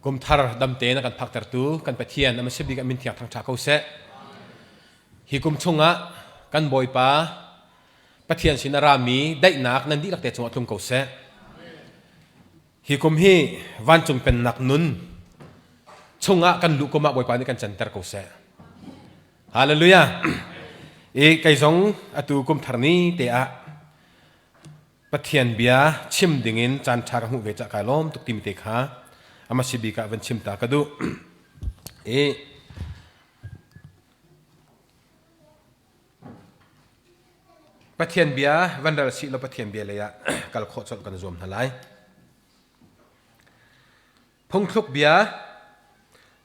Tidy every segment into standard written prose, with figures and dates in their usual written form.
Kumthar damte na kan phaktertu kan Pathian a bik a min thiang thangṭha ko seh. Hi kum chungah kan Bawipa Pathian sin a rami daihnak nan dihlak te cungah tlung ko seh. Hi kum hi vancung pennak nun chungah kan luh kum ah Bawipa nih kan canter ko seh. Hallelujah. I kei zong atu kum thar ni te ah Pathian bia chim dingin caan ṭha ka hmuh ve cah kai lawm tuk timi te kha ama si bik ah van chim ta ka duh. I Pathian bia van ral sih law Pathian bia lei ah kal khawh colh kan zuam hna lai. Phungthluk bia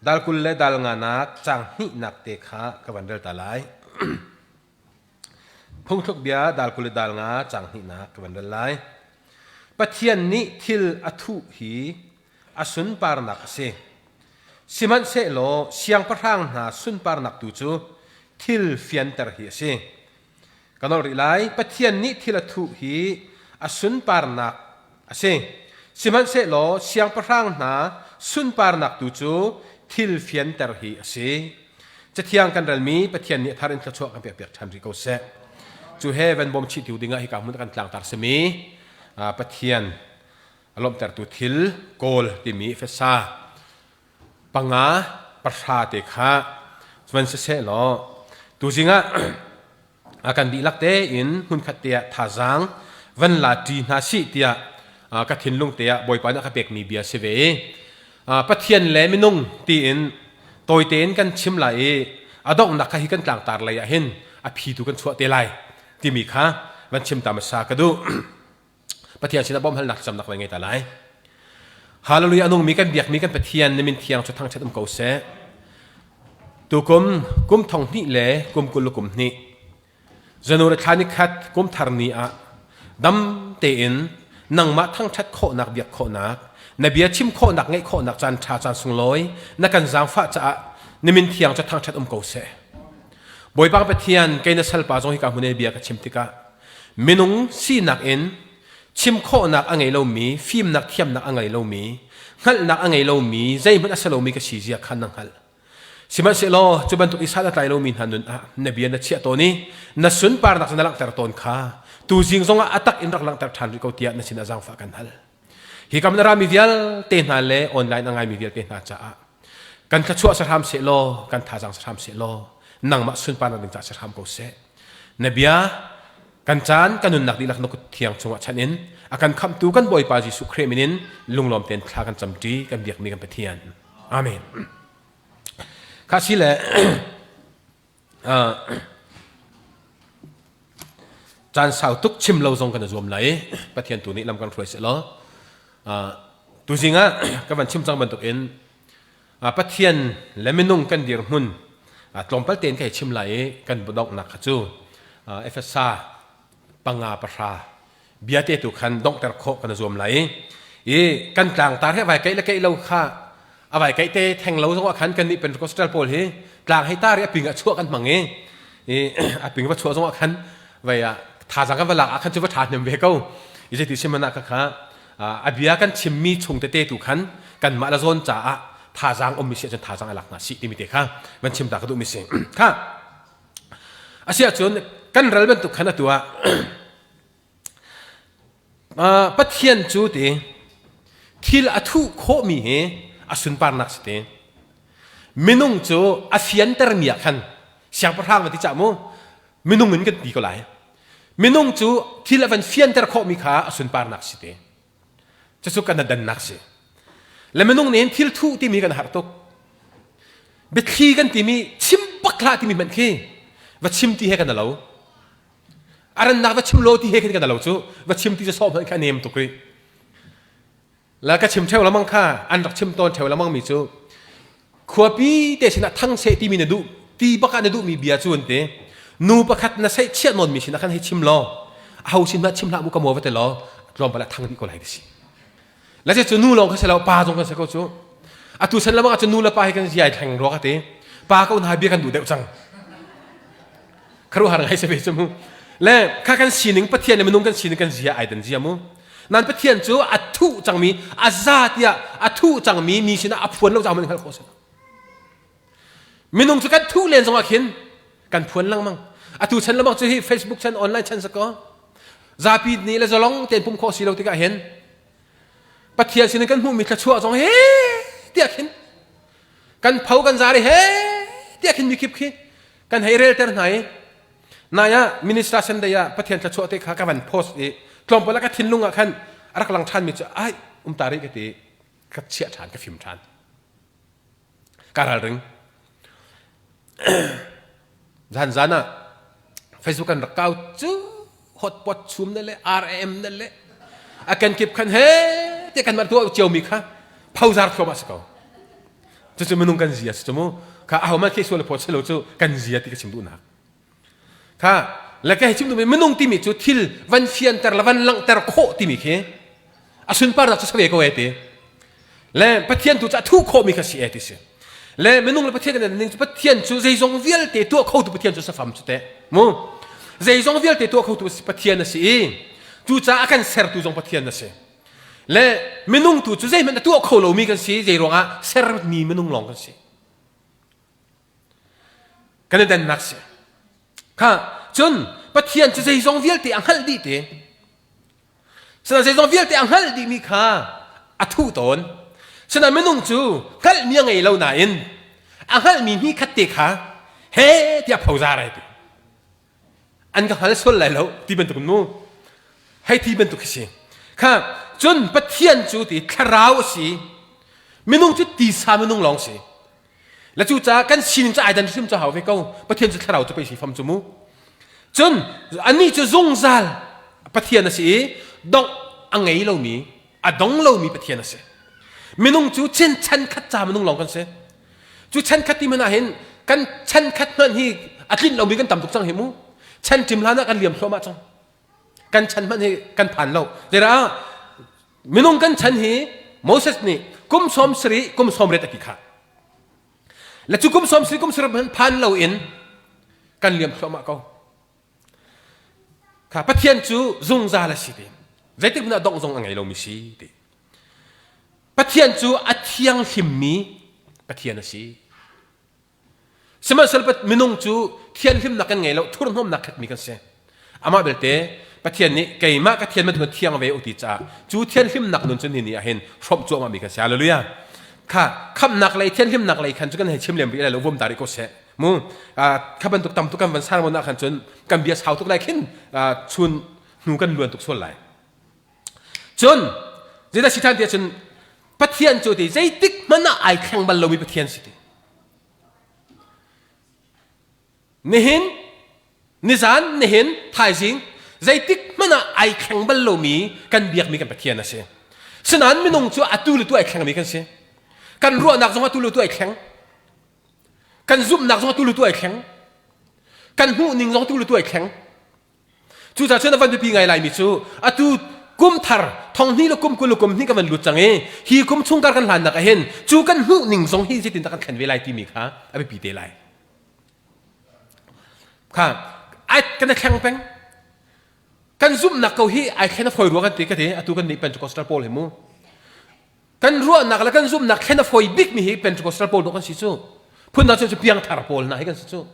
dal 20 le dal nganak caang hnihnak te kha ka van rel ta lai. Phungthluk bia dal 20 le dal nga caang hnihnak ka van rel lai. Pathian nih thil a thuh hi a sunparnak a si. Sihmanhsehlaw siangpahrang hna sunparnak tu cu thil fianter hi a si. Ka nolh rih lai. Pathian nih thil a thuh hi a sunparnak a si. Sihmanhsehlaw siangpahrang hna sunparnak tu cu thil fianter hi a si. Cathiang kan relmi Pathian nih a thar in thluachuah kan pekpiak ṭhan rih ko seh. Cu he van bawm chih tu dingah hika hmun kan tlangtar simi Pathian a lawmhtertu thil kawl timi Efesa panga pahra te kha van siseh law tuzing ah a kan dihlak tein hmunkhat te ah thazaang van la ṭi hna sih tiah ka thinlung te ah Bawipa nih a ka pekmi bia si ve i Pathian le minung tiin tawi tein kan chim lai i a donghnak kha hi kan tlangtar lei ah hin a phi tu kan chuah te lai timi kha van chim ta hmasa ka duh. Pathian sinah bawmhalnak thlacamnak vai ngei ta lai. Hallelujah a nungmi kan biakmi kan Pathian na min thiang cu thangṭhat um ko seh. Tukum kum thong hnih le kum 20 le kum hnih January thla ni khat kum thar ni ah dam tein nangmah thangṭhat khawhnak biak khawhnak na bia chim khawhnak ngeih khawhnak caan ṭha caan sunglawi na kan zaangfah caah na min thiang cu thangṭhat um ko seh. Bawipa Pathian kei na salpa zong hika hmun i bia ka chim tikah Minung sinak in chim khawhnak a ngei lomi, fimnak thiamnak a ngei lomi, hngalhnak a ngei lomi, zeihmanh a si lomi ka si zia kha na hngalh. Sihmanhsehlaw cu bantuk i san a tlai lomi hna nun ah na bia na chiah tawn i na sunparnak cu na langhter tawn kha tuzing zongah a tak in rak langhter ṭhan rih ko tiah na sinah zaangfah kan hal. Hi kam na rami vialte hna le online a ngaimi vialte hna caah kan thluachuah si hram seh law kan thazaang si hram seh law nangmah sunparnak ding caah si hram ko seh. Na bia kan caan kan nunnak dihlak na kut thiang chungah chanh in a kan khamhtu kan Bawipa Jesuh Khrih min in lunglawm tein thla kan camṭi kan biakmi kan Pathian. Amen. Kha si le caan sau tuk chim lo zong kan i zuam lai Pathian tu nih lam kan hruai seh law tuzing ah ka van chim cang bantuk in Pathian le minung kan dirhmun tlawmpal tein ka hei chim lai i kan donghnak kha cu Efesa panga pahra bia te tu khan donghter khawh kan i zuam lai i kan tlangtar he vai keih le keih lo kha a vai keih te theng lo zong ah khan kan nih Pentecostal pawl hi tlang hei tar i a ping ah chuah kan hmang i i a ping va chuah zong ah khan vai ah thazaang kan va lak ah khan cu va tha hnem ve ko i zeiti siman ah kha kha a bia kan chimmi chung tete tu khan kanmah la zawn caah thazaang ummi si ahcun thazaang a lak hna si timi te kha van chim ta ka duhmi si kha asiahcun kan ral bantuk khan atu ah Pathian cu ti thil a thuh khawhmi hi a sunparnak si ti minung cu a fiantermi ah khan siangpahrang va ti cah mu minung in kan ti ko lai minung cu thil a van fianter khawhmi kha a sunparnak si te cucu kan dannak si le minung nih thil thuh timi kan har tuk biathli kan timi chim bak hlah timi hmanh khi va chim ti he kan lo a rannak va chim lo ti he khin kan lo cu va chim ti cu sawh hmanh kha a nem tuk rih La ka chim theo lamang kha an rak chim tawn theo lamang mi cu khuapi te sinah thang seh timi na duh ti bak ah na duhmi bia cu an ti nu pakhat na seih chiah nawn mi sinah khan hei chim law a ho sin hmah chim hlah mu ka maw va ti law tlawmpal ah thang dih ko lai ti si la cu nu lawng kha si lo pa zong kan si ko cu atu san lamang ah cun nu le pa hi kan ziai thleng rua ka ti pa ko hna bia kan duh deuh cang kharu har ngai se ve cu mu le kha kan sining pathian le minung kan sining kan zia ai dan zia mu. Nan Pathian cu a thuh cangmi a za tiah a thuh cangmi mi sinah a phuan lo caah man hngalh khawh a si lo. Minung cu kan thuh len zongah khin kan phuan lengmang. Atu chan lengmang cu hi Facebook chan online chan sa ko. Zapi nih le zalong tein pum khawh si lo tikah hin Pathian sin in kan hmuhmi thluachuah zong he tiah khin kan pho kan zari he tiah khin mikip khi kan hei relter hna i nai ah minister Sunday ah Pathian thluachuah te kha ka van post i tlawmpal ah ka thinlung ah khan a rak lang ṭhan mi cu ai um ta rih ka ti ka chiah ṭhan ka fim ṭhan ka ralring zan zan ah Facebook kan rak kau cu hotpot chum na le RAM na le a kan kip khan he te kan mah tuah cio mi kha phozar thluam ah si ko cucu minung kan zia si cu mu kha aho man khi sual phot selo cu kan zia ti ka chim duhnak kha le ka chim duhmi minung timi cu thil van fianter le van langhter khawh timi khi a sunparnak cu save ko e ti le Pathian tu cu a thuh khawhmi kha si e ti si le minung le Pathian kan ning cu Pathian cu zeizong vialte tuah khotu Pathian cu safam cu teh mu zeizong vialte tuah khotu Pathian a si i cucaah a kan sertu zong Pathian a si le minung tu cu zeihmanh a tuah kho lomi kan si zei ruangah sermi minung lawng kan si kan i dannak si kha cun Pathian cu zeizong vialte a hngalh dih te Sinain zeizong vialte a hngalh dihmi kha a thuh tawn. Sinain minung cu hngalhmi a ngei lo nain a hngalhmi hni khat te kha he tiah phozar ai ti. An ka hngal sual lai lo ti bantuk mu. Hei ti bantuk khi si. Kha cun Pathian cu ti thlarau a si. Minung cu tisa minung lawng si. Le cucaah kan sining cu ai dan hrim cu hau ve ko. Pathian cu thlarau cu pei si fam cu mu. Cun anih cu zungzal Pathian a si i dongh a ngei lomi, a dong lomi Pathian a si. Minung cu chin chan khat ca minung lawng kan si. Cu chan khat ti hmanh ah hin kan chan khat hmanh hi a tlinh lomi kan tam tuk cang hi mu. Chan ṭim hlan ah kan liam thluahmah cang. Kan chan hmanh hi kan phan lo. Zeirah minung kan chan hi Moses nih kum sawm sarih kum sawm riat a ti kha le cu kum sawm sarih kum sarih hmanh phan loin kan liam thluahmah ko kha Pathian cu zungzal a si ti zeitik hmanh ah dongh zong a ngei lomi si ti Pathian cu a thianghlimmi Pathian a si Sihmanhsehlaw minung cu thianhlimnak kan ngei lo, thurhnawmnak khatmi kan si. Amah belte Pathian nih keimah ka thian bantuk thiang ve u ti caah cu thianhlimnak nun cu ni ni ah hin hrawmh cuahmah mi kan si. Hallelujah. Kha khamnak lei thianhlimnak lei khan cu kan hei chim lem rih lai lo vom ta rih ko seh. Mu kha bantuk tam tuk kan van sermon ah khan cun kan bia sau tuk lai khin chun hnu kan luan tuk sual lai. Cun zeidah si ṭhan ti ahcun Pathian cu ti zeitik hmanh ah ai thleng bal lomi Pathian si ti. Nihin, nizan, nihin, thaizing, zeitik hmanh ah ai thleng bal lomi kan biakmi kan Pathian a si. Sinain minung cu atu le tu ai thlengmi kan si. Kan ruahnak zong atu le tu ai thleng. Kan zumhnak zong atu le tu ai thleng. Kan hmuhning zong atu le tu ai thleng. Cucaah cun a van biapi ngai laimi cu atu kum thar thong hnih le kum 20 le kum hnih kan van lut cang i hi kum chung kar kan hlannak ah hin cu kan hmuh ning zong hi zeitin dah kan thlen ve lai timi kha a biapi te lai. Kha ai kan i thleng peng. Kan zumhnak ko hi ai thlen a fawi rua kan ti ka ti atu kan nih Pentecostal pawl hi mu. Kan ruahnak le kan zumhnak thlen a fawi bikmi hi Pentecostal pawl dawh kan si cu. Phundang cun cu piangthar pawl hna hi kan si cu.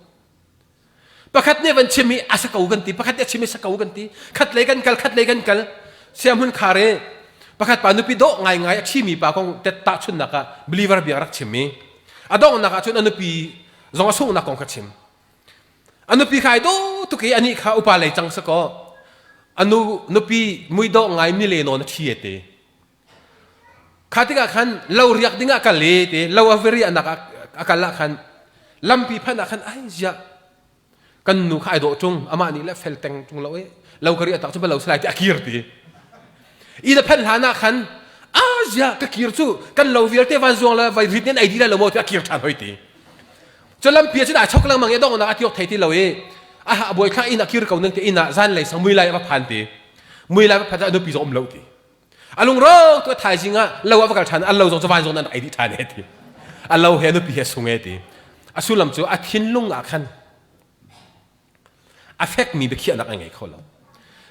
Pakhat nih van chim i a sa ko kan ti, pakhat nih a chim i sa ko kan ti. Khat lei kan kal, khat lei kan kal. Siahmun khar i pakhat pa nupi dawh ngaingai a ṭhimi pa kong tet tahchunhnak ah believer bia rak chim i a donghnak ah cun a nupi zong a sunghnak kong kha chim. A nupi kha ai dawh tuk i anih kha upa lei cang sakaw a nu nupi mui dawh ngai mi le nawn a ṭhi e te. Kha tikah khan lo riak ding ah kal i ti lo a va riahnak ah a kal ah khan lampi phanh ah khan ai ziah kan nu kha ai dawh ṭung amah nih le fel teng ṭung lo i lo ka riah tak cu ba lo si lai ti a kir ti i na phanh hlan ah khan a ziah ka kir cu kan lo vialte van zuang le vai rit nen ai di lai lo maw ti a kir ṭhan hoi ti cu lampi ah cun ai chok lengmang i dongnak a tiok thei ti lo i a ha buai thla inn a kir ko ning ti inn ah zan lei sang mui lai a va phan ti mui lai va phan a nupi zong um lo ti A lungro tu a thaizing ah lo ah va kal ṭhan an lo zong cu van zong nan ei dih ṭhan he ti. A lo he nupi he sung e ti. A sullam cu a thinlung ah khan a fekmi biakhiahnak a ngei kho lo.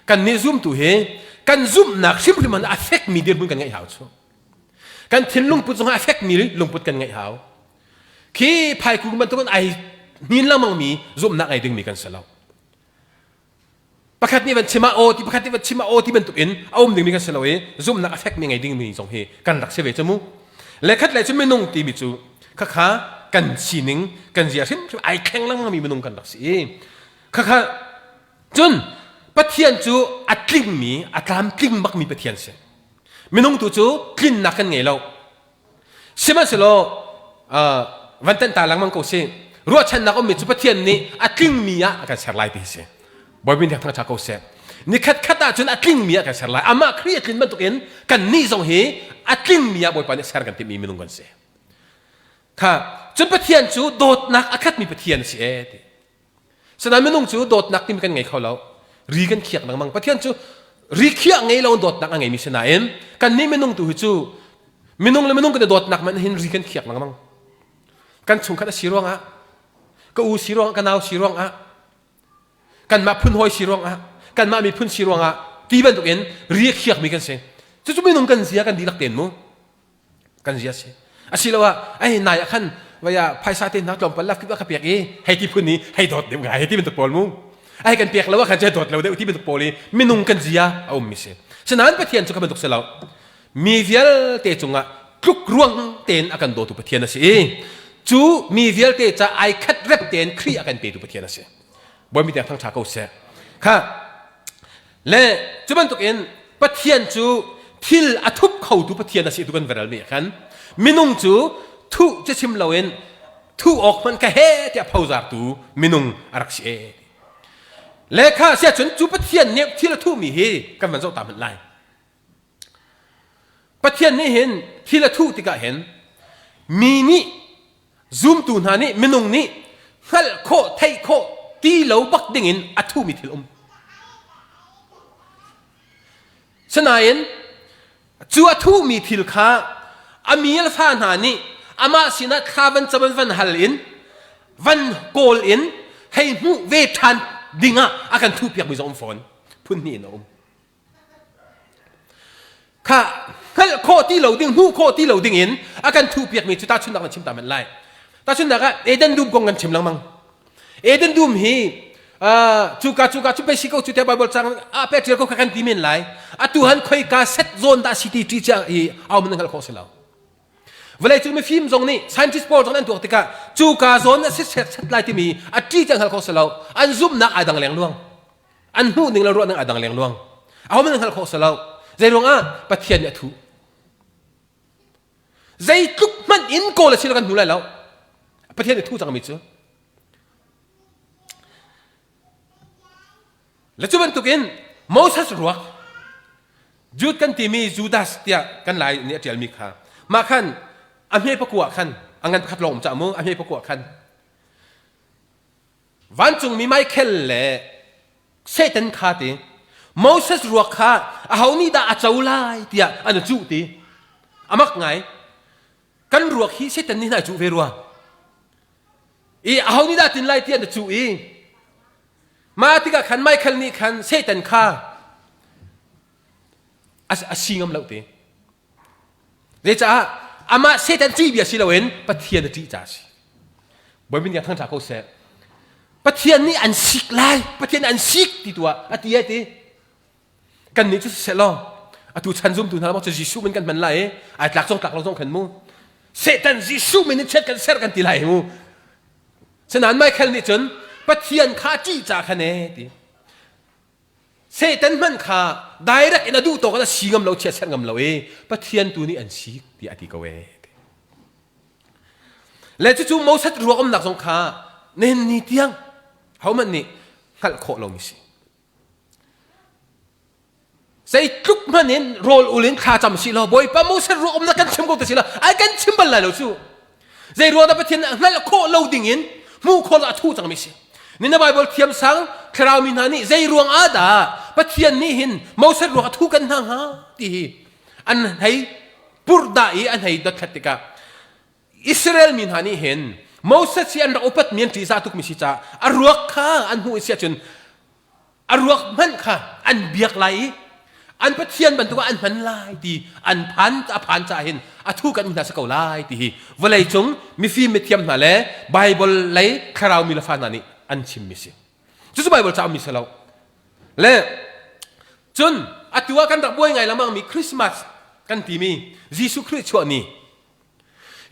Kan nih zumtu hi kan zumhnak hrimhrim ah a fekmi dirhmun kan ngeih hau cu. Kan thinlung put zongah a fekmi lungput kan ngeih hau. Khi phaikung bantukin ai hnin lengmangmi zumhnak ngei dingmi kan si lo. Pakhat nih van chim ah aw ti pakhat nih van chim ah aw ti bantuk in a um dingmi kan si lo i zumhnak a fekmi ngei dingmi zong hi kan rak si ve cu mu. Le khat le cu minung timi cu khakha kan sining kan zia hrimhrim ai thleng lengmangmi minung kan rak si i khakha cun Pathian cu a tlingmi a tlamtling bakmi Pathian si. Minung tu cu tlinnak kan ngei lo. Sihmanhsehlaw van tanh ta lengmang ko sih. Ruahchannak ummi cu Pathian nih a tlingmi ah a kan ser lai ti hi si. Bawipa nih thangṭha ko seh. Nikhat khat ahcun a tlingmi ah kan ser lai. Amah Khrih a tlin bantukin kan nih zong hi a tlingmi ah Bawipa nih ser kan timhmi minung kan si. Kha cun Pathian cu dawtnak a khatmi Pathian a si ee ti. Sinain minung cu dawtnak timi kan ngei kho lo. Ri kan khiak lengmang. Pathian cu ri khiah ngei lo dawtnak a ngeimi si nain kannih minung tu hi cu minung le minung kan i dawtnak man hin ri kan khiak lengmang. Kan chungkhat a si ruangah, ka u si ruangah, ka nau si ruangah, kanmah phun hawi si ruangah, kanmah miphun si ruangah ti bantukin ri a khiakmi kan si. Cucu minung kan zia kan dihlak ten mu. Kan zia si. Asiloah ai nai ah khan vaya phaisa te hna tlawmpal lak ka pek i hei ti phun i hei dawt deuh ngai hei ti bantuk pawl mu. Ai kan pek lo ah khan cu dawt lo deuh ti bantuk pawl i minung kan zia a um mi si. Sinain Pathian cu kha bantuk si lo. Mi vialte cungah tluk ruang tein a kan dawtu Pathian a si i cu mi vialte ca ai khat rep tein Khrih a kan petu Pathian a si. Bawi mi tiang thangṭha ko seh. Kha Le cu bantukin Pathian cu thil a thup khotu Pathian a si tu kan va relmi ah khan minung cu thuh cu chim loin thuh awk hmanh ka he tiah phozartu minung a rak si e. Le kha siahcun cu Pathian nih thil a thuhmi hi kan van zoh ta hmanh lai. Pathian nih hin thil a thuh tikah hin mi nih zumtu hna nih minung nih hngalh khawh theih khawh ti lo bak dingin a thuhmi thil um. Sinain cu a thuhmi thil kha a mi le fa hna nih amah sinah thla van cam van hal in van kawl in hei hmuh ve ṭhan dingah a kan thuhpiakmi zong um fawn phun hnih in a um. Kha hngalh khawh ti lo ding, hmuh khawh ti lo ding in a kan thuhpiakmi cu tahchunhnak kan chim ta manh lai. Tahchunhnak ah Eden dum kong kan chim lengmang. Eden dum hi cuka cuka cu pei si ko cu tiah Bible cang ah pe ṭial ko kha kan ti men lai. Atu han khoika set zawn dah si ti ṭi cia hi au man hngalh khawh si lo. Vawleicung mifim zong nih scientist pawl zong an tuak tikah cuka zawn a si set set lai timi a ṭi tiang hngalh khawh si lo. An zumhnak ai dang lengluang. An hmuh ning le ruah ning aa dang lengluang. Ahohmanh hngalh khawh si lo. Zei ruangah Pathian nih a thuh. Zeitluk hmanh in kawl a si lo kan hmu lai lo. Pathian nih thu cangmi cu. Le cu bantukin Moses ruak Jude kan timi Judas tiah kan lai nih a ṭialmi kha mah khan a hme pakua khan a ngan pakhat lawng um cah mu a hme pakua khan Vancungmi Michael le Satan kha ti Moses ruak kha aho nih dah a co lai tiah an cuh ti amak ngai kan ruak hi Satan nih hna cuh ve rua i aho nih dah tin lai tiah an cuh i mah tikah khan Michael nih khan Satan kha a si ngam lo ti Zeicah amah Satan ṭih bia si loin Pathian a ṭih caah a si. Bawipa nih thangṭha ko seh. Pathian nih an sik lai, Pathian nih an sik ti tu ah a ti ai ti. Kan nih cu siseh law atu chan zumtu hna cu Jesuh min kan hman lai i ai tlak zong tlak lo zong khan mu. Satan Jesuh min in chiat kan ser kan ti lai mu. Sinain Michael nih cun Pathian kha a ṭih caah khan ee ti. Satan hmanh kha direct in a duh tawk in a si ngam lo chiatserh ngam lo i Pathian tu nih an sik tiah a ti ko ee. Le cucu Moses ruak umnak zong kha nihin ni tiang hohmanh nih hngalh khawh lomi si. Zeitluk hmanh in rawl ul in thla cam si law Bawipa Moses ruak umnak kan chim ko te si law ai kan chim bal lai lo cu. Zei ruang dah Pathian nih hngalh khawh lo ding in hmuh khawh lo a thu cangmi si. Nina Bible thiamsang thlarau mi hna nih zei ruang ah dah Pathian nih hin Moses ruang a thu kan hna hnga ti hi an hei purhdah i an hei dothlat tikah Israel mi hna nih hin Moses hi an rak upatmi an ṭihzah tukmi si caah a ruak kha an hmuh i si ahcun a ruak hmanh kha. an biak lai i an pathian bantuk ah an hman lai ti an phan a phan caah hin a thu kan hna si ko lai ti hi vawlei cung mifim mithiam hna le Bible lei thlarau mi le fa hna nih an chimmi si. Cucu Bible ca ummi si lo. Le cun atu ah kan rak buai ngai lengmang mi Christmas kan timi Jesuh Khrih chuah ni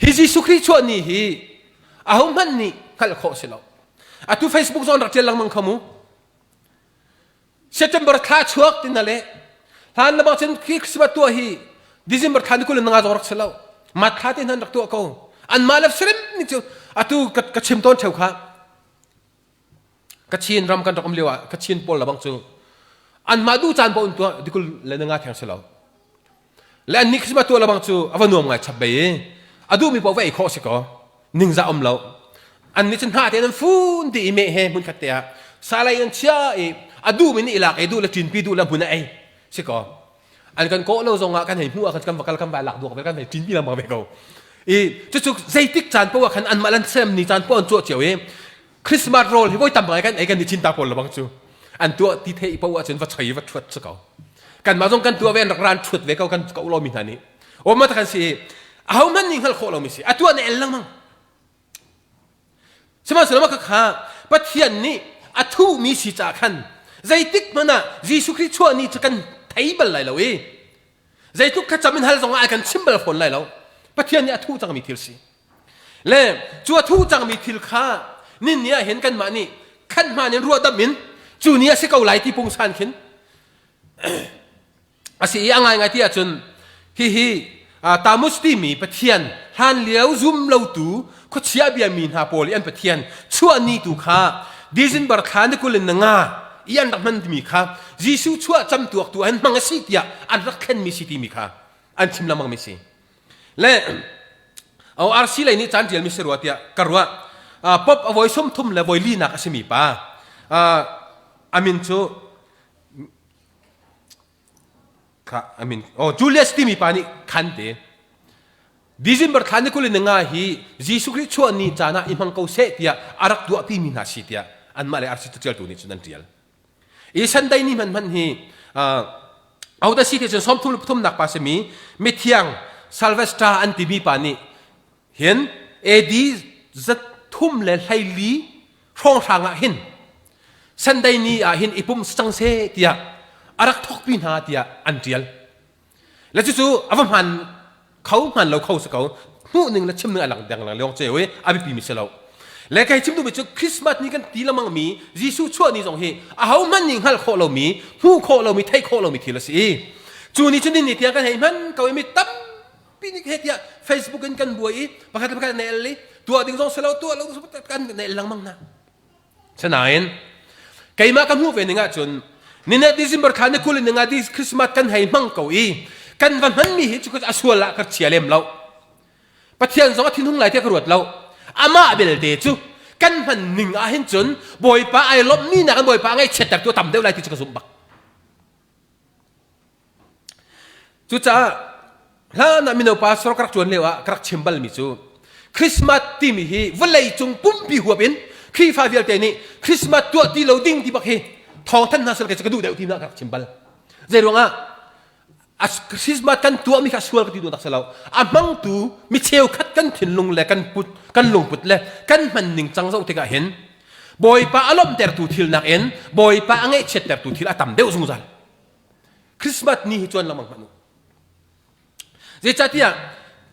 Hi Jesuh Khrih chuah ni hi ahohmanh nih hngalh khawh si lo. Atu Facebook zong rak ṭial lengmang kha mu. September thla chuak ti na le hlan na bang cun Christmas tuah hi December thla ni 20 nga zong rak si lo. Mat thla te hnan rak tuah ko. Anmah le sirim ni cu atu ka chim tawn theu kha. Kachin ram kan rak um lio ah Kachin pawl lebang cu anmah duh caan paoh in tuah dikul le na nga theng si lo. Le an nih Christmas tuah lebang cu a va nuam ngai chap bei i a duhmi paoh va ei khawh si ko. Ningzah um lo. An nih cun hna te an fun ti i meh he hmun khat te ah salai an chia i a duhmi nih i lak ei duh le ṭinpi duh le hmun a ei si ko. An kan kawh lo zong ah kan hei hmuh ah kan va kal kan vai lak duak ve kan hei ṭinpi lengmang ve ko. I cucu zeitik caan paoh ah khan anmah lan sem ni caan paoh an cuah cio i Christmas rawl hi voi tam ngai kan ei kan i chinta pawl lebang cu an tuah ti thei paoh ahcun va choi va thuat si ko kanmah zong kan tuah ve an rak ran thuat ve ko kan ko lomi hna nih o ma kan si aho hmanh nih hngalh khawh lomi si a tuah na el lengmang sihmanhsehlaw mah kha Pathian nih a thuhmi si caah khan zeitik hmanh ah Jesuh Khrih chuah ni cu kan thei bal lai lo i zeitluk thlacam in hal zong ah kan chim bal fawn lai lo Pathian nih a thuh cangmi thil si Le cu a thu cangmi thil kha nin ni ah hin kanmah nih khan hmaan in ruahdamh in cu ni a si ko lai ti pungsan khin a si i a ngaingai ti ahcun hihi Tamus timi pathian hlan lio zum lotu khuachia biami hna pawl i an pathian chuah ni tu kha December thla ni 20 in na nga i an rak hman timi kha Jesuh chuah camtuak tu an hmang a si tiah an rak thlenmi si timi kha an chim lengmang mi si. Le ORC lei nih caan ṭialmi si rua tiah ka ruah. Pop a voi 30 le voi linak a simi pa a min cu kha a min oh Julius timi pa nih khan te December thla ni 20 in nga hi Jesuh Khrih chuah ni caan ah i hmang ko seh tiah a rak tuahpi mi hna si tiah anmah le RC caṭialtu nih cun an ṭial. I Sunday ni hmanhmanh hi ahodah si ti cun 33 nak pa simi mithiang Salvestra an timi pa nih hin AD 324 hrawnghrang ah hin Sunday ni ah hin i pum cang seh tiah a rak thawkpi hna tiah an ṭial. Le cucu a va hmaan kho hmaan lo kho si ko hmuh ning le chim ning a lang deng lang leong ceu i a biapi mi si lo le kai chim duhmi cu Christmas ni kan ti lengmang mi Jesuh chuah ni zong hi aho hmanh nih hngalh khawh lomi hmuh khawh lomi theih khawh lomi thil a si i cu ni cu ni ni tiang kan hei hman ko i mi tampi nih he tiah Facebook in kan buai i pakhat le pakhat na el i tuah ding zong si lo tuah lo kan na el lengmang hna Sinain keimah ka hmuh ve ning ahcun ninet December thla ni 20 in nga di Christmas kan hei hmang ko i kan va hmanmi hi cu a sual ah ka chia lem lo. Pathian zong a thinhung lai tiah ka ruat lo. Amah belte cu kan hman ning ah hin cun Bawipa ai lawmhmi nakin Bawipa a ngaihchiatter tu a tam deuh lai ti cu ka zumh bak. Cucaah hlan ah mino pastor ka rak ṭuan lio ah ka rak chim balmi cu Christmas timi hi vawlei cung pumpi huap in Khrihfa vialte nih Christmas tuah ti lo ding ti bak hi thawngthan hna sel ka duh deuh ti na ka rak chim bal. Zei ruangah Christmas kan tuahmi kha sual ka ti duh tak si lo. A hmangtu mi cheukhat kan thinlung le kan put kan lungput le kan hman ning cang zoh tikah hin Bawipa a lawmhtertu thil nakin Bawipa a ngaihchiattertu thil a tam deuh zungzal. Christmas ni hi cuan lengmang hmanh u. Zeicahtiah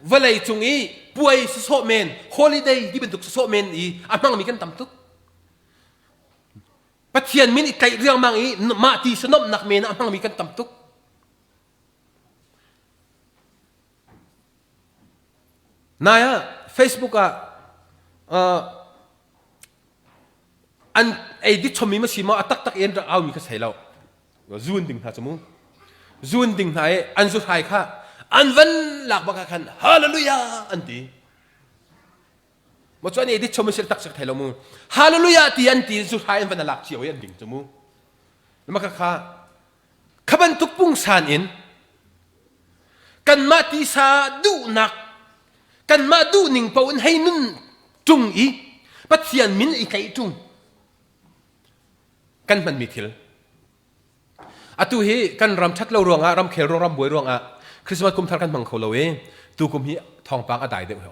vawlei cung i puai sawsawh men, holiday ti bantuk sawsawh men i a hmangmi kan tam tuk. Pathian min i tlaih riangmang i mah ti sanomhnak men ah a hmangmi kan tam tuk. Nai ah Facebook ah uh, an ei dit chomi ma si maw a taktak in rak aumi kha sei lo zun ding hna cu mu zun ding hna i an zu hrai kha an van lak bak ah khan hallelujah an ti ma cu an edit chomi sil tak sak thei lo mu hallelujah ti an ti zu hrai an van lak cio i an ding cu mu ma kha kha kha bantuk pungsan in kanmah tisa duhnak kanmah duhning paoh in hei nun ṭung i Pathian min i tlaih ṭung kan hmanmi thil. Atu hi kan ram ṭhat lo ruangah ramkhel ruang ram buai ruangah Christmas kum thar kan hmang kho lo i tukum hi thawngpang a dai deuh he.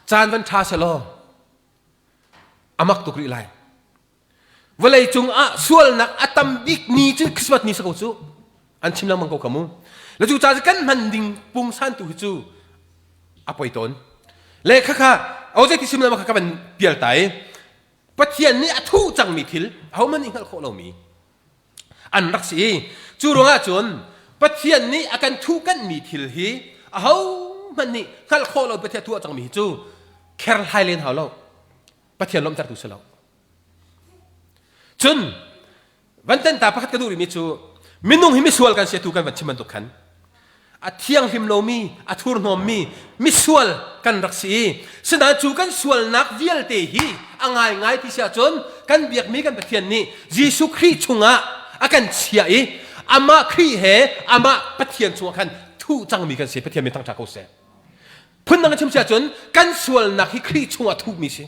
Caan van ṭha selaw a mak tuk rih lai. Vawlei cung ah sualnak a tam bik ni cu Christmas ni si ko cu. An chim lengmang ko kha mu. Le cu ca kan hman ding pungsan tu hi cu a poi tawn. Le khakha o zei ti sim lama kha ka van pial ta i Pathian nih a thuh cangmi thil ahohmanh nih hngalh khawh lomi an rak si i cu ruangah cun Pathian nih a kan thuhkanhmi thil hi ahohmanh nih hngalh khawh lo Pathian tuah cangmi hi cu kherhlai len hau lo Pathian lawmhtertu si lo. Cun van tenta pakhat ka duh rihmi cu minung hi misual kan si tu kan van chim bantuk khan a thianghlim lomi a thurhnawmmi misual kan rak si i sinain cu kan sualnak vialte hi a ngaingai ti si ahcun kan biakmi kan Pathian nih Jesuh Khrih chungah a kan chiah i amah Khrih he amah Pathian chungah khan thuh cangmi kan si Pathian min thangṭha ko seh phundang chim si ahcun kan sualnak hi Khrih chungah thuhmi si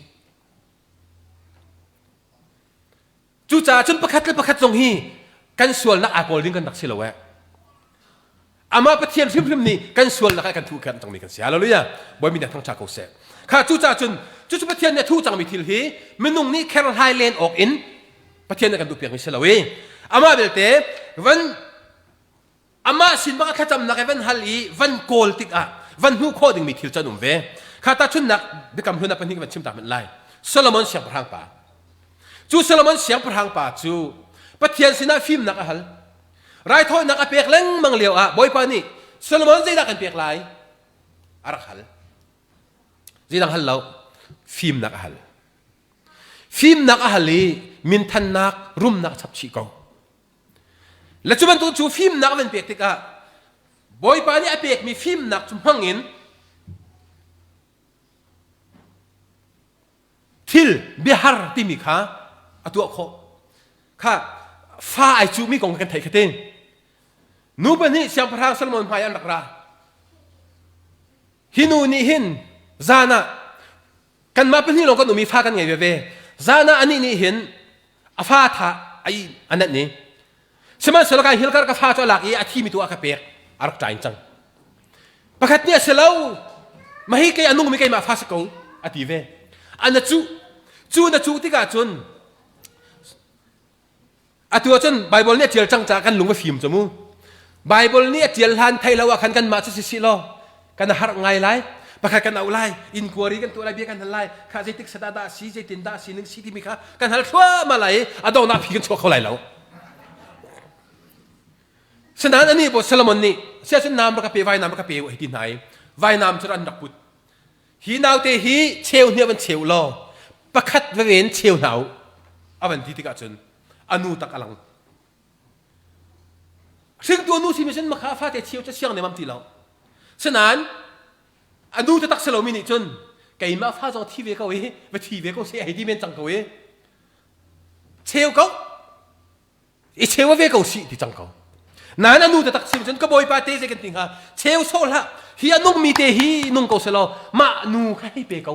Cucaah cun pakhat le pakhat zong hi kan sualnak aa kawl ding kan rak si lo eh. Amah Pathian hrimhrim nih kan sualnak ah kan thuh khan cangmi kan si. Hallelujah. Bawi min thangṭha ko seh. Kha cucaah cun cucu Pathian nih a thuh cangmi thil hi minung nih kherhlai len awk in Pathian nih kan duhpiakmi si lo i amah belte van Amah sin bang a thlacamnak i van hal i van kawl tikah van hmuh khawh dingmi thil cu an um ve. Kha tahchunhnak biakam hlun ah pahnih van chim ta hmanh lai. Solomon siangpahrang pa. Cu Solomon siangpahrang pa cu Pathian sinah fimnak a hal. Raithawinak a pek lengmang lio ah Bawipa nih Solomon zeidah kan pek lai? A rak hal. Zeidang hal lo. Fimnak a hal. Fimnak a hal i minthannak, rumnak a chap chih ko. Le cu bantuk cu fimnak van pek tikah Bawipa nih a pekmi fimnak cu hmang in thil biahar timi kha a tuah khawh. Kha fa ai cuhmi kong kan theih kha Nu pahnih siangpahrang Solomon hmai an rak ra. Hi nu nih hin zan ah kanmah pahnih lawng kan um i fa kan ngei veve. Zan ah anih nih hin a fa tha ai a nanh i sihmanhsehlaw kai hilkar ka fa cu a lak i a thimi tu a ka pek a rak ṭain cang pakhat nih a si lo mahi kei a nungmi keimah fa si ko a ti ve a na cuh cu na cuh tikah cun Atu ahcun Baibal nih a ṭial cang caah kan lung a fim cu mu. Baibal nih a ṭial hlan thei lo ah khan kanmah cu si sih law kan harh ngai lai. Pakhat kan auh lai, inquiry kan tuah lai, bia kan hal lai. Kha zeitik sadah dah si, zeitin dah si ning si timi kha kan hal thluahmah lai i a donghnak phi kan chuak kho lai lo. Sinain anih baw Solomon nih siahcun naam rak ka pe, vainam rak ka pe u hei ti hna i vainam cu an rak put. Hi naute hi cheu hnih van cheu law pakhat veve in cheu hna u a van ti tikah cun a nu tak a lang. Hringtu a nu simi cun makha fate cheu cu siang nemam ti lo. Sinain a nu taktak si lomi nih cun keimah fa zong thi ve ko i va thi ve ko seh hei ti men cang ko i cheu ko i cheu ve ko sih ti cang ko nain a nu taktak sim cun ka bawipa te zei kan ti hnga cheu sawh hlah hi a nungmi te hi nung ko selaw mah nu kha hei pe ko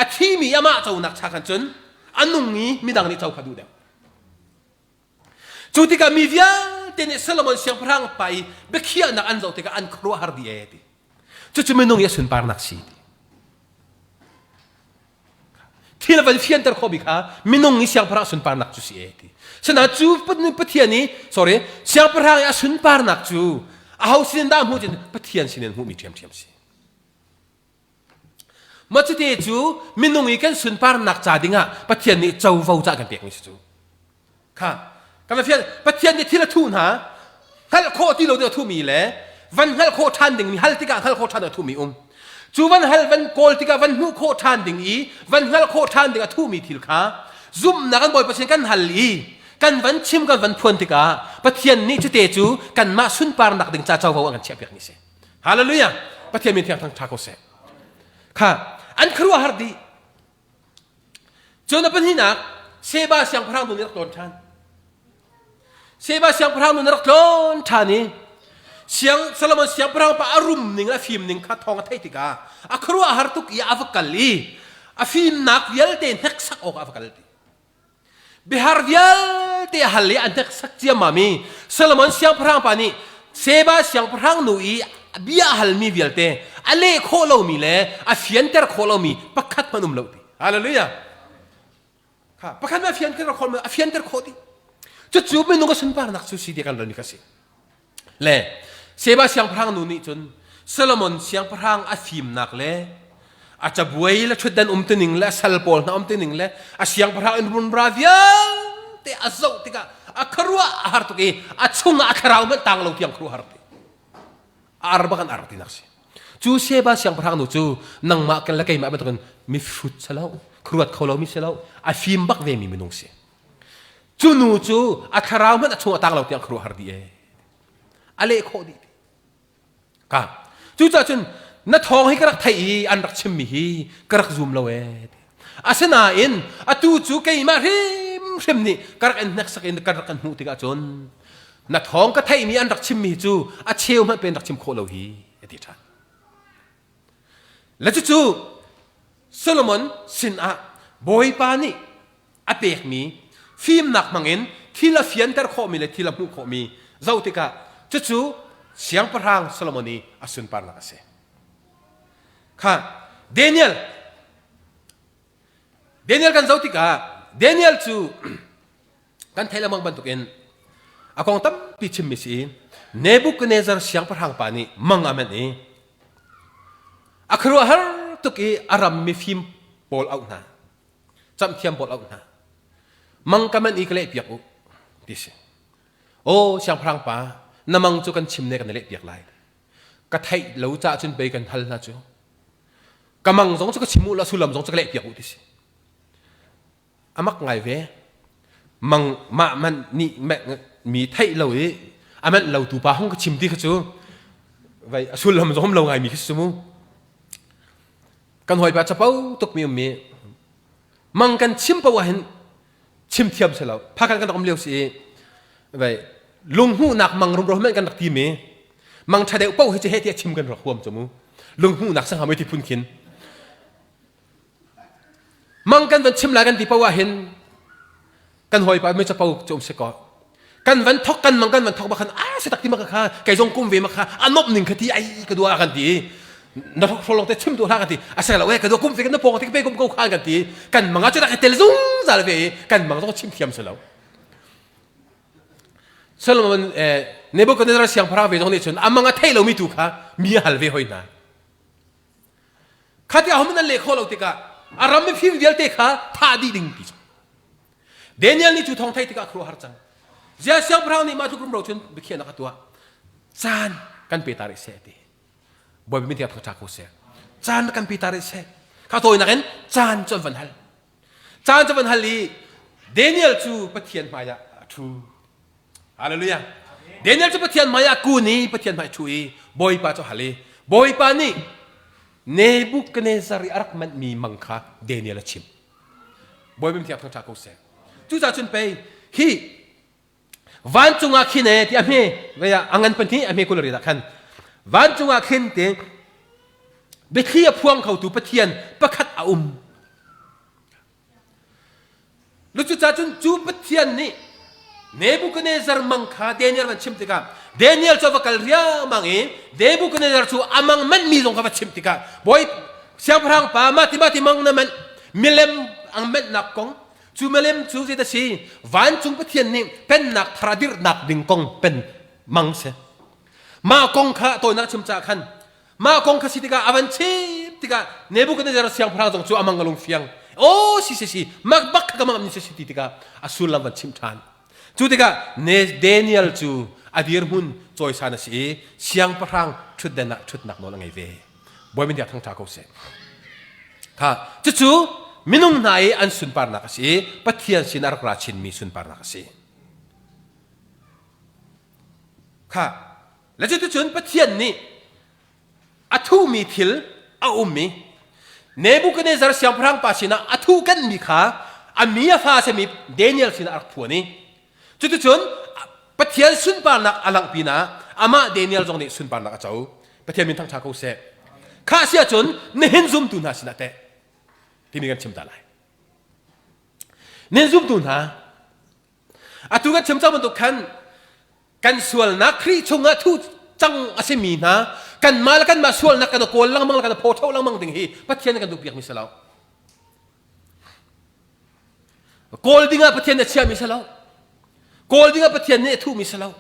a thimi amah conak cha khan cun a nung i midang nih co kha duh deuh cu tikah mi vialte nih Solomon siangpahrang pa i biakhiahnak an zoh tikah an khuaruahhar dih ee ti cucu minung i a sunparnak si ti Thil a van fianter khawhmi kha minung i siangpahrang sunparnak cu si e ti. Sinain cu Pathian i sorry siangpahrang i a sunparnak cu aho sinin dah hmuh cun Pathian sinin hmuhmi ṭhiamṭhiam si. Mah cute cu minung i kan sunparnak ca dingah Pathian nih covo ca kan pekmi si cu. Kha kan fian Pathian nih thil a thuh hna hngalh khawh ti lo ding a thuhmi le van hngalh khawh ṭhan dingmi hal tikah hngalh khawh ṭhan a thuhmi um cu van hal van kawl tikah van hmuh khawh ṭhan ding i van hngalh khawh ṭhan ding a thuhmi thil kha zumhnak kan Bawipa sin kan hal i kan van chim kan van phuan tikah Pathian nih cute cu kanmah sunparnak ding ca covo an kan chiahpiak ni si Hallelujah Pathian min thiang thang ṭha ko seh kha an khuaruahhar dih Cun a pahnihnak Sheba siangpahrang nu nih rak tlawn ṭhan. Sheba siangpahrang nu nih rak tlawn ṭhan i Siang Solomon siangpahrang pa a rum ning le a fim ning kha thawng a theih tikah a khuaruahhar tuk i a va kal i a fimnak vialte hneksak awkah a va kal ti. Bihar vialte a hal i a hneksak ciammam i Solomon siangpahrang pa nih Sheba siangpahrang nu i bia a halmi vialte a leh khawh lomi le a fianter khawh lomi pakhat hmanh um lo ti. Hallelujah. Kha pakhat hmanh a fianter khawh a fianter khawh dih. Cucu minung a sunparnak cu si ti kan rami kha si. Le Sheba siangpahrang nu nih cun Solomon siangpahrang a fimnak le a cabuai le ṭhutdan umtuning le a sal pawl hna umtuning le a siangpahrang in runra vialte a zoh tikah a khuaruah a har tuk i a chungah a thlarau hmanh tang lo tiang khuaruah har ti a ar bak an ar tinak si cu Sheba siangpahrang nu cu nangmah kan le keimah bantukin mihrut si lo khuaruat kho lomi si lo a fim bak ve mi minung si Cu nu cu a thlarau hmanh a chung a tang lo tiang khuaruahhar dih ee. A leh khawh dih. Ka. Cucaah cun na thawng hi ka rak theih i an rak chimmi hi ka rak zum lo ee. Asinain atu cu keimah hrimhrim nih ka rak in hneksak in ka rak kan hmuh tikah cun na thawng ka theihmi an rak chimmi cu a cheu hmanh pen rak chim khawh lo hi a ti ṭhan. Le cucu Solomon sinah Bawipa nih a pekmi fimnak hmangin thil a fianter khawhmi le thil a hmuh khawhmi zoh tikah cucu siangpahrang Solomon i a sunparnak a si. Kha Daniel Daniel kan zoh tikah Daniel cu kan theih lengmang bantukin a kong tampi chimmi si i Nebuchadnezzar siangpahrang pa nih mang a manh i a khuaruahhar tuk i a ram mifim pawl auh hna camhthiam pawl auh hna mang ka manh i ka leh piak u ti si aw siangpahrang pa na mang cu kan chim ne kan leh piak lai ka theih lo caah cun pei kan hal hna cu ka mang zong cu ka chim u la sullam zong cu ka leh piak u ti si amak ngai ve mang mah man nih mi theih lo i a manh lo tu pa hong ka chim ti kha cu vai a sullam zong lo ngai mi khi si mu Kan hawipa capo tukmi ummi mang kan chim paoh ah hin chim thiam si lo. Phakhan kan rak um lio si i vai lunghmuhnak mang rumro hmanh kan rak ti mi mang ṭha deuh paoh hi cu heh tiah chim kan rak huam cu mu. Lunghmuhnak sangha mui ti phun khin. Mang kan van chim lai kan ti paoh ah hin kan hawipa mi capo cu um si ko kan van thok kan mang kan van thok bakhan a si tak ti maka kha kei zong kum ve maka a nop ning kha ti ai ka dua kan ti na thok tholong te chim tu hla kan ti a se lo e ka dua kum ve kan na pong te pe kum ko khan kan ti kan manga chu tak tel zungzal ve kan mang zong chim thiam se lo Solomon Nebuchadnezzar siangpahrang ve zong nih cun amang a thei lomi tu kha mi a hal ve hoi hna kha ti ahom nan leh khawh lo tikah a ram mifim vialte kha thah dih ding ti Daniel nih cu thawng theih tikah khuaruahhar cang. Zia siangpahrang nih mah tluk rumro cun biakhiahnak a tuah. Caan kan pe ta rih seh ti. Bawipa min tiang thangṭha ko seh. Caan kan pe ta rih seh. Kha tawinak in caan cu an van hal. Caan cu van hal i Daniel cu Pathian hmaiah a ṭhu. Hallelujah. Daniel cu Pathian hmaiah kun i Pathian hmai ṭhu i Bawipa cu hal i Bawipa nih Nebuchadnezzar i a rak manhmi mang kha Daniel a chimh. Bawipa min thiang thangṭha ko seh. Cucaah cun pei hi vancung ah khin e ti a hme vei ah a ngan pahnih a hme kul ah khan vancung ah khin te biathli a phuang khotu Pathian pakhat a um. Cucaah cun cu Pathian nih Nebuchadnezzar mang kha Daniel van chim tikah Daniel cu a va kal riangmang i Nebuchadnezzar cu a mang manhmi zong kha va chimh tikah bawi siangpahrang pa mah ti mah ti mang na manh milem ang manhnak kong cu milem cu zei dah si vancung Pathian nih pennak thar a dirhnak ding kong pen mang si mah kong kha tawinak chim caah khan Mah kong kha si tikah a van chim tikah Nebuchadnezzar siangpahrang zong cu a mang a lung fiang. Aw si si si mak bak kha ka mang si si ti tikah a sullam van chimh ṭhan. Cu tikah Daniel cu a dirhmun cawisan a si i siangpahrang ṭhutden ah ṭhutnak nawl a ngei ve. Bawi min tiah thangṭha ko seh. Kha cucu minung hna i an sunparnak a si i Pathian sin a rak ra chinmi sunparnak a si. Kha Le cuticun Pathian nih a thuhmi thil a um i Nebuchadnezzar siangpahrang pa sinah a thuhkenhmi kha a mi a fa a simi Daniel sinah a rak phuan i cuticun Pathian sunparnak a langh pinah amah Daniel zong nih sunparnak a co. Pathian min thangṭha ko seh. Kha si ahcun nihin zumtu hna sinah teh timi kan chim ta lai. Nihin zumtu hna. Atu kan chim cang bantuk khan kan sualnak Khrih chungah thuh cang a simi hna kanmah le kanmah sualnak kan kawl lengmang le kan phaw ṭho lengmang ding hi Pathian kan duhpiakmi si lo. Kawl dingah Pathian nih a chiahmi si lo. Kawl dingah Pathian nih a thuhmi si lo.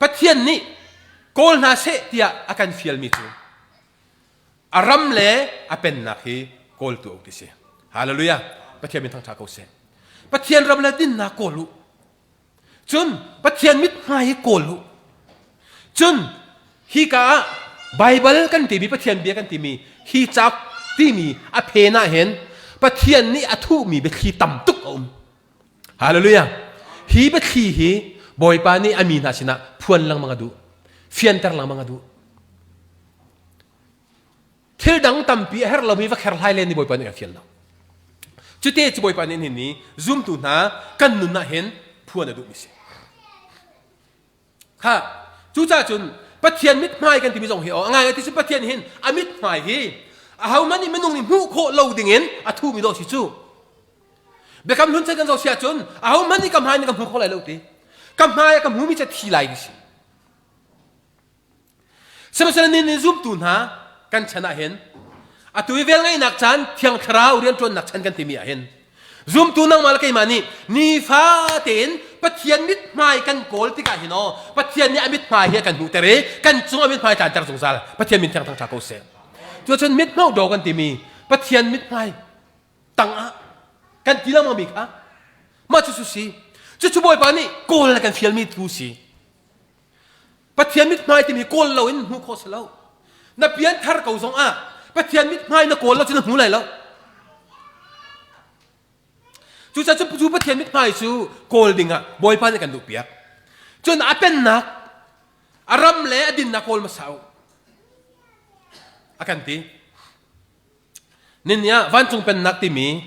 Pathian nih kawl hna seh tiah a kan fialmi cu a ram le a pennak hi kawltu u ti si. Hallelujah. Pathian min thangṭha ko seh. Pathian ram le dinnak kawl u. Cun Pathian mithmai hi kawl u. Cun hika ah Baibal kan timi Pathian bia kan timi hi cauk timi a phen ah hin Pathian nih a thuhmi biathli tam tuk a um. Hallelujah. Hi biathli hi Bawipa nih a mi hna sinah phuan lengmang a duh. Fianter lengmang a duh. Thil dang tampi a herh lomi va kherhlai len ni Bawipa nih a fial lo. Cute cu Bawipa nih hin ni zumtu hna kan nun ah hin phuan a duhmi si. Kha cucaah cun Pathian mithmai kan timi zong hi a ngai ti cu Pathian hin a mithmai hi ahohmanh nih minung nih hmuh khawh lo dingin a thumi dawh si cu. Biakam hlun chan kan zoh si ahcun ahohmanh nih ka hmai nih ka hmu kho lai lo ti. Ka hmai a ka hmumi cu thi lai ti si. Sihmanhsehlaw ni nih zumtu hna kan chan ah hin atu i velngeihnak caan Thiang Thlarau rianṭuannak chan kan timi ah hin zumtu nangmah le keimah nih nifa tein Pathian mithmai kan kawl tikah hin aw Pathian nih a mithmai hi a kan hmuhter i kan cung a mithmai tlanter zungzal Pathian min thiang thangṭha ko seh. Cuacun mithmauh daw kan timi Pathian mithmai tangah kan ti lengmang mi kha mah cucu si cucu Bawipa nih kawl le kan fialmi tu si. Pathian mithmai timi kawl lo in hmuh khawh si lo. Na pian thar ko zong ah Pathian mithmai na kawl lo cu na hmu lai lo. Cucaah cu cu Pathian mithmai cu kawl ding ah Bawipa nih kan duh piak. Cun a pennak, a ram le a dinnak kawl hmasa u. A kan ti. Ninni ah vancung pennak timi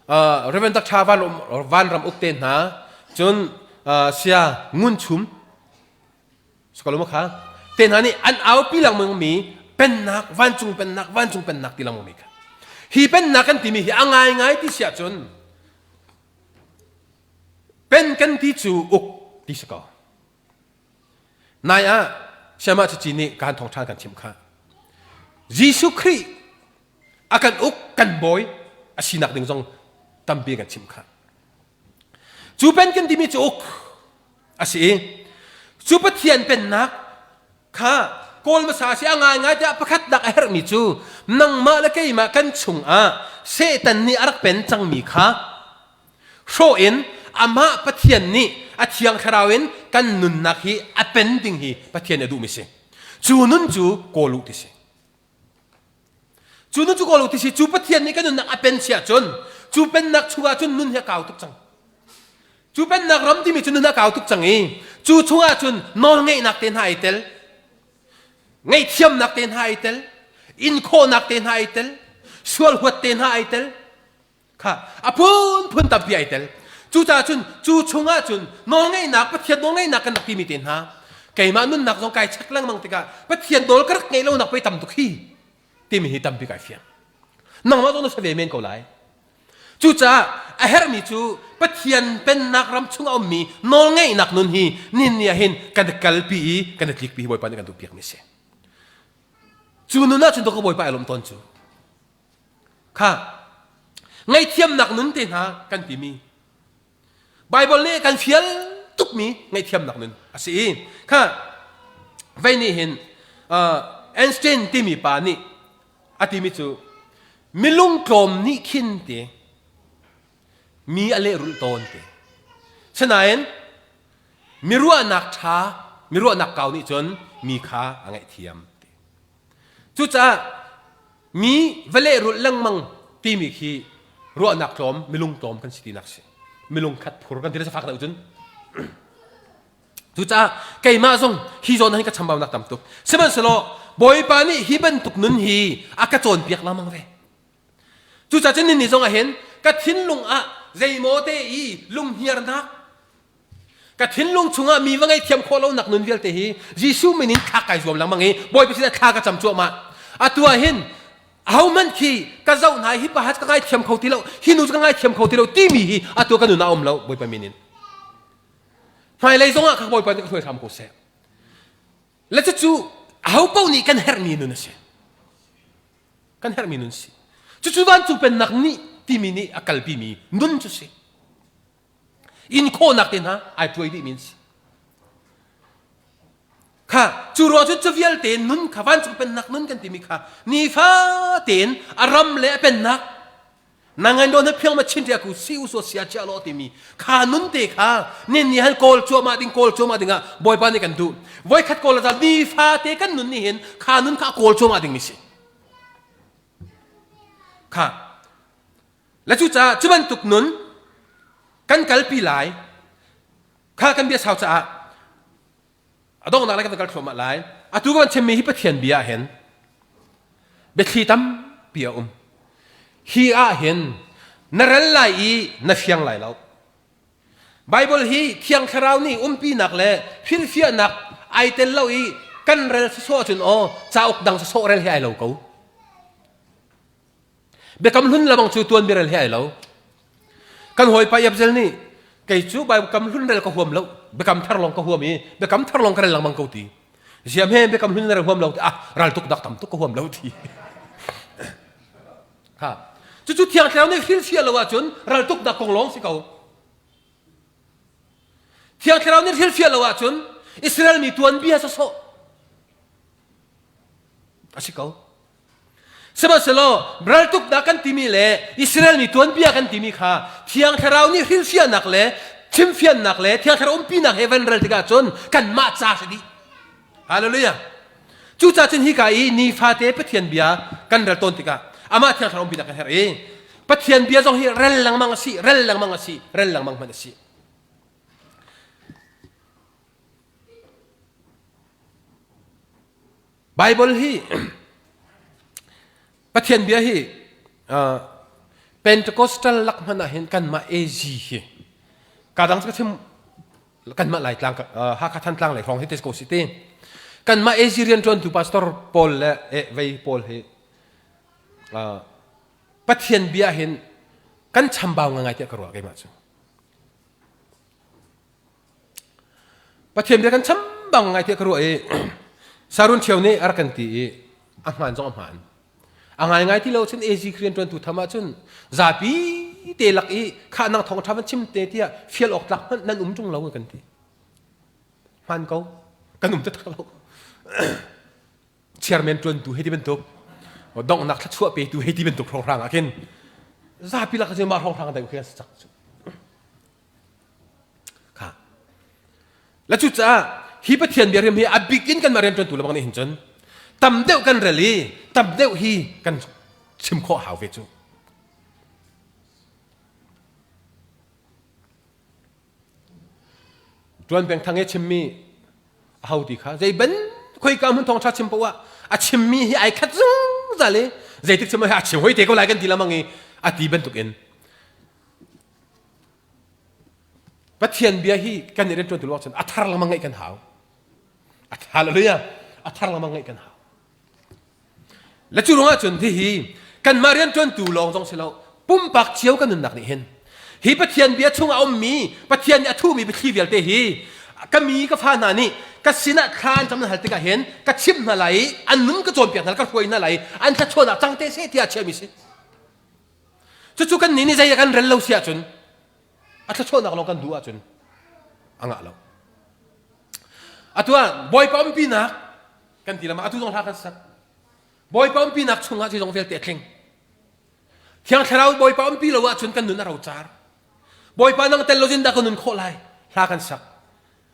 uh, Reverend Dr. Van, Vanram uk te hna cun uh, sia ngun chum sakalum kha te hna nih an aupi lengmang mi pennak vancung pennak vancung pennak ti lengmang mi kha hi pennak kan timi hi a ngaingai ti siah cun pen kan ti cu uk ti si ko Nai ah Siamah Cici nih kaan thawngṭha kan chimh kha. Jesuh Khrih a kan uk kan bawi a sinak ding zong tampi kan chimh kha. Cu pen kan timi cu uk a si i cu Pathian pennak kha kawl hmasa si a ngaingai tiah pakhatnak a herhmi cu nangmah le keimah kan chungah Satan nih a rak pen cangmi kha hrawh in amah Pathian nih a thiang thlarau in kan nunnak hi a pen ding hi Pathian a duhmi si. Cu nun cu kawl u ti si. Cu nun cu kawl u ti si. Cu Pathian nih kan nunnak a pen si ahcun cu pennak chungah cun nun hi a kau tuk cang. Cu pennak ram timi cu nun a kau tuk cang i cu chungah cun nawlngeihnak te hna ai tel. Ngaihthiamnak te hna ai tel. In khawhnak te hna ai tel. Sual huat te hna ai tel. Kha a phunphun tampi ai tel. Cucaah cun cu chungah cun nawlngeihnak Pathian nawlngeihnak kan rak timi te hna keimah nunnak zong kai check lengmang tikah Pathian nawl ka rak ngeih lonak pei tam tuk hi timi hi tampi kai fiang. Nangmah zong na si ve men ko lai. Cucaah a herhmi cu Pathian pennak ram chung a ummi nawlngeihnak nun hi nin ni ah hin kan i kalpi i kan i tlikpi hi Bawipa nih kan duhpiakmi a si. Cu nun ah cun ka Bawipa ai lawm tawn cu. Kha ngaihthiamnak nun te hna kan timi Baibal nih kan fial tukmi ngaihthiamnak nun a si i kha vei nih hin uh, Einstein timi pa nih a timi cu milung tlawm nih khin ti mi a lehrulh tawn ti sinain miruahnak ṭha miruahnak kau nih cun mi kha a ngaihthiam ti Cucaah mi va lehrulh lengmang timi khi ruahnak tlawm, milung tlawm kan si tinak si. Milung khat phur kan ti le safak deuh cun. Cucaah keimah zong hi zawn hin ka chambaunak tam tuk. Sihmanhsehlaw Bawipa nih hi bantuk nun hi a ka cawnpiak lengmang ve. Cucaah cun ninni zong ah hin ka thinlung ah zeimaw te i lunghniarnak Ka thinlung chungah mi va ngaihthiam khawh lonak nun vialte hi Jesuh min in thla kai zuam lengmang i Bawipa sinah thla ka cam cuahmah. Atu ah hin Ahohmanh khi ka zoh hna hi pa ka ngaithiam kho ti lo, hi nu cu ka ngaithiam kho ti lo timi hi atu ka nun ah um lo Bawipa min in. Hmailei zongah ka Bawipa nih ka hruai hram ko seh. Le cucu aho paoh nih kan herhmi nun a si. Kan herhmi nun si. Cucu vancung pennak nih timi nih a kalpimi nun cu si. Inn khawhnak te hna ai tuai dihmi an si. Kha cu ruang cun cu vialte nun kha vancung pennak nun kan timi kha nifa tein a ram le a pennak nangan do na phiang ma chin ria ku si u so sia chia lo timi kha nun te kha nin ni han kawl cuahmah ding kawl cuahmah ding ah bawipa nih kan duh voikhat kawl la nifa te kan nun ni hin kha nun kha kawl cuahmah ding mi si kha Le cucaah cu bantuk nun kan kalpi lai kha kan bia sau caah a donghnak lai kan kal thluahmah lai. Atu kan chimmi hi Pathian bia ah hin biathli tampi a um. Hi ah hin na rel lai i na fiang lai lo. Bible hi Thiang Thlarau nih umpinak le hrilhfiahnak ai tel lo i kan rel sawsawh ahcun aw cauk dang sawsawh rel hi ai lo ko. Biakam hlun lamang cu tuan rel he ai lo. Kan hawipa Iapzel nih kei cu biakam hlun rel ka huam lo, biakam thar lawng ka huam i biakam thar lawng ka rel lengmang ko ti. Ziam he biakam hlun rel huam lo ti ah ral tuk dak tam tuk ka huam lo ti. Ha. Cucu thiang thlarau nih hrilhfiah lo ahcun ral tuk dak kong lawng si ko. Thiang thlarau nih hrilhfiah lo ahcun Israel mi tuanbia sawsawh a si ko. Sihmanhsehlaw raltuknak kan timi le Israel mi tuanbia kan timi kha Thiang Thlarau nih hrilhfiahnak le chimfiannak le Thiang Thlarau umpinak he van rel tikah cun kanmah ca si dih. Hallelujah. Cucaah cun hika i nifate Pathian bia kan rel tawn tikah amah Thiang Thlarau umpinak kan herh i Pathian bia zong hi rel lengmang a si, rel lengmang a si, rel lengmang hmanh a si. Bible hi Pathian bia hi uh, Pentecostal lak hmanh ah hin kanmah AG hi ka dang ka chim kanmah Laitlang uh, Hakha Thantlang lei hrawng hi te ko si te kanmah AG rianṭuantu pastor pawl le eh, vei pawl hi uh, Pathian bia hin kan chambau ngai tiah ka ruah keimah cu Pathian bia kan cham bang ngai tiah ka ruah i Sarun Ṭhio nih a rak kan ti i a hmaan zong a hmaan. A ngaingai ti lo cun AG rian ṭuantu tham ahcun zapi te lak i khah nang thawng ṭha van chim te tiah fial awk tlak hmanh nan um ṭung lo kan ti. Hmaan ko. Kan um taktak lo. Chairman ṭuantu hei ti bantuk donghnak thluachuah petu hei ti bantuk hrawnghrang ah khin zapi lak ah mah hrawnghrang deuh khi an si cak cu. Kha. La cucaah hi Pathian bia riam hi a bik in kanmah rianṭuantu lebang nih hin cun tam deuh kan rel i tam deuh hi kan chim khawh hau ve cu. Ṭuan peng thang i chimmi a ho ti kha zei ban khoika hmun thawng ṭha chim poah a chimmi hi ai khat zungzal i zeitik chim hi a chim hoi te ko lai kan ti lamang i a ti bantuk in Pathian bia hi kan i rianṭuan tu cun a thar lengmang ngaih kan hau. Hallelujah. A thar lengmang ngaih kan hau. Le cu ruangah cun hihi kanmah rianṭuantu lawng zong si lo pumpak cio kan nunnak nih hin hi Pathian bia chung a ummi Pathian nih a thuhmi biathli vialte hi ka mi ka fa hna nih ka sinah thla an cam nan hal tikah hin ka chimh hna lai i an nun ka cawnpiak hna ka hruai hna lai i an thluachuahnak cang te seh tiah a chiahmi si. Cucu kan nih nih zei kan rel lo si ahcun a thluachuahnak lawng kan duh ahcun a ngah lo. Atu ah Bawipa umpinak kan ti lama atu zong hla kan sak. Bawipa umpinak chungah zeizong vialte a tling. Thiang Thlarau Bawipa umpi lo ahcun kan nun a rocar. Bawipa nang tel lo zindah ka nun khawh lai hla kan sak.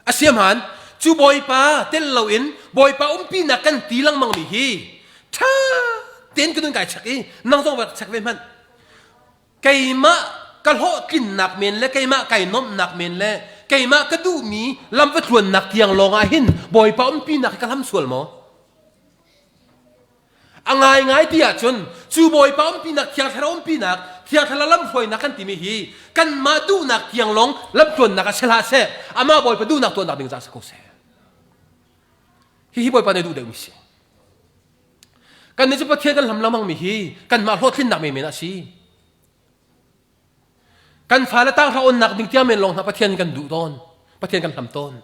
A si hmaan, cu Bawipa tel loin Bawipa umpinak kan ti lengmang mi hi ṭha tein ka nun kai check i nang zong va check ve hmanh. Keimah ka hlawhtlinnak men le keimah kai nuamhnak men le keimah ka duhmi lam va tluannak tiang lawng ah hin Bawipa umpinak hi ka hlam sual maw? A ngaingai ti ahcun cu Bawipa umpinak Thiang Thlarau umpinak Thiang Thlarau lamhruainak kan timi hi kanmah duhnak tiang lawng lamtluannak ah si hlah seh amah Bawipa duhnak tuahnak ding caah si ko seh. Hihi Bawipa nih duh deuhmi si. Kan nih cu Pathian kan hlam lengmang mi hi kanmah hlawhtlinnak menmen a si. Kan fale tanghra onnak ding tiang men lawng hna Pathian kan duh tawn. Pathian kan hlam tawn.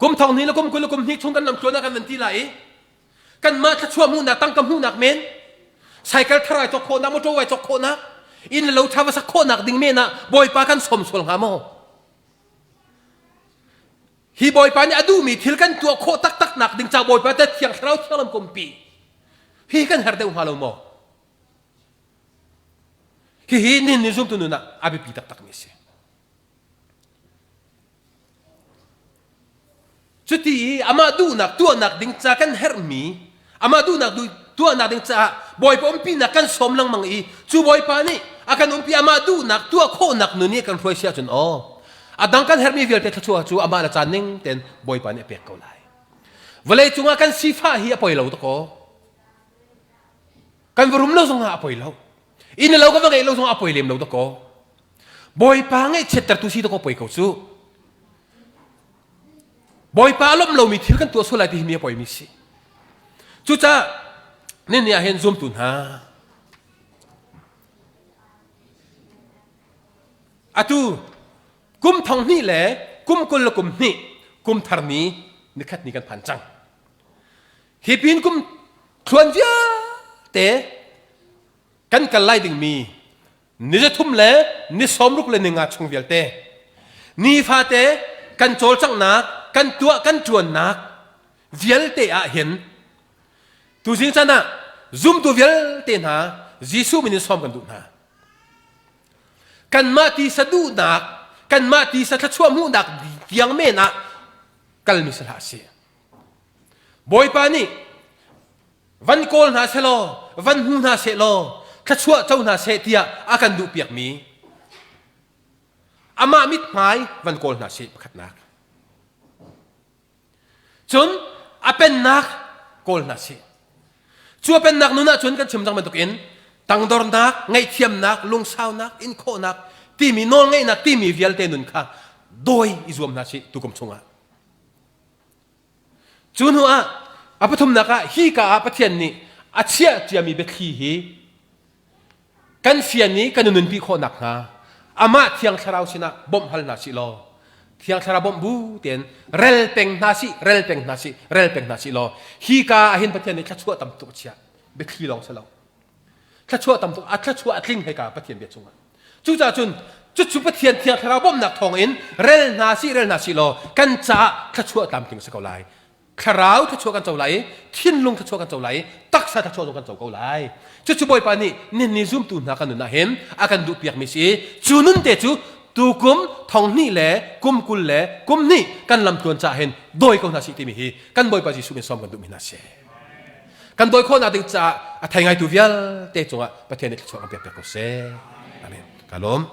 Kum thong hnih le kum 20 le kum hnih chung kan lamtluan ah kan van ti lai i kanmah thluachuah hmuhnak tangka hmuhnak men cycle thar ai cawk khawhnak motor ai cawk khawhnak inn le lo ṭha va sak khawhnak ding men ah Bawipa kan sawm sual hnga maw? Hi Bawipa nih a duhmi thil kan tuah khawh taktak nak ding ca Bawipa te Thiang Thlarau thianglam kumpi hi kan herh deuh hnga lo maw? Hihi nihin ni zumtu nun ah a biapi taktakmi a si. Cuti i amah duhnak tuahnak ding ca kan herhmi, amah duhnak tuahnak ding caah Bawipa umpinak kan sawm lengmang i cu Bawipa nih a kan umpi amah duhnak tuah khawhnak nun nih kan hruai si ahcun aw a dang kan herhmi vialte thluachuah cu amah le caan ning tein Bawipa nih a pek ko lai. Vawlei cungah kan sifah hi a poi lo dakaw. Kan va rum lo zongah a poi lo. Inn le lo kan va ngeih lo zongah a poi lem lo dakaw. Bawipa ngaihchiattertu si dakaw poi ko cu. Bawipa a lawmh lomi thil kan tuah sual lai ti hi mi a poimi si. Cucaah nini ah hin zumtu hna atu kum thong hnih le kum 20 le kum hnih kum thar ni nikhat ni kan phan cang. Hi pin kum thluan vialte kan kal lai dingmi ni zathum le ni 60 le ni nga chung vialte nifate kan cawlcanghnak kan tuah kan ṭuannak vialte ah hin tuzing caan ah zumtu vialte hna Jesuh min in sawm kan duh hna. Kanmah tisa duhnak, kanmah tisa thluachuah hmuhnak tiang men ah kalmi si hlah sih. Bawipa nih van kawl hna selaw van hmu hna seh law thluachuah co hna seh tiah a kan duhpiakmi amah mithmai van kawl hna seh pakhatnak cun a pennak kawl hna seh cu a pennak nun ahcun kan chim cang bantukin tangdornak ngaihthiamnak lungsaunak inkhawhnak timi nawlngeihnak timi vialte nun kha dawi i zuam hna sih tukum chungah Cu hnu ah a pathumnak ah hika ah Pathian nih a chiah ciami biathli hi kan fian i kan nunpi khawh nakhnga amah Thiang Thlarau sinah bawmh hal hna sih law Thiang Thlarau bawmh bu tein rel peng hna sih rel peng hna sih rel peng hna sih law hika ah hin Pathian nih thluachuah tam tuk a chiah biathli lawng si lo thluachuah tam tuk a thluachuah a tling heka Pathian bia chungah cucaah cun cucu Pathian Thiang Thlarau bawmhnak thawngin rel hna sih rel hna sih law kan caah thluachuah tlamtling a si ko lai thlarau thluachuah kan co lai i thinlung thluachuah kan co lai i taksa thluachuah zong kan co ko lai cucu Bawipa nih ninni zumtu hna kan nun ah hin a kan duhpiakmi si i cu nun te cu tukum thong hnih le kum 20 le kum hnih kan lamtluan caah hin dawi ko hna sih timi hi kan Bawipa Jesuh min sawm kan duhmi hna si. Kan dawi khawhnak ding caah a thei ngaitu vialte cungah Pathian nih thluachuah kan pek piak ko seh. Amen. Ka lawm.